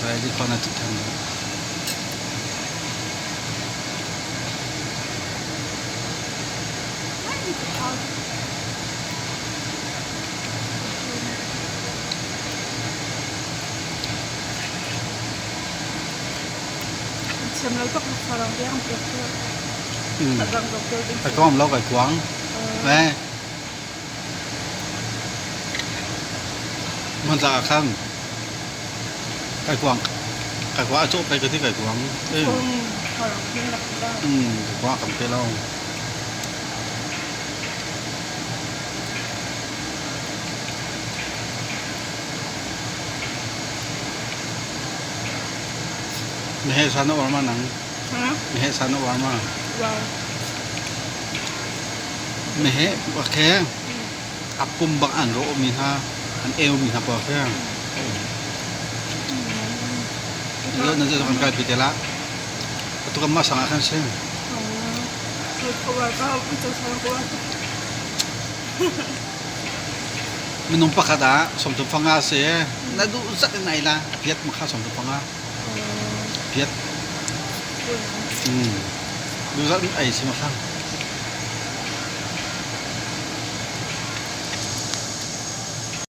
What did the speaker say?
Rai khon a than. Thiam lo tuk sarang biang pek cu. Kai kom lo kai kuang. Eh. Man la khan. Kai kuang. Kai kuang a cawh pei ka ti kai kuang. Kai kuang kam te lo. Meheh sa na uar ma nang? Meheh sa na uar ma? Meheh okay. A pum bak an rawh mi hna, an eu mi hna pawl khi. Na kan kai pi te la. Atu kan mah sang ah khan si. Minung pakhat ah 35 si. Na duh zat in ai la. A piat ma kha 35. Piat. Duh zat in ai si ma kha.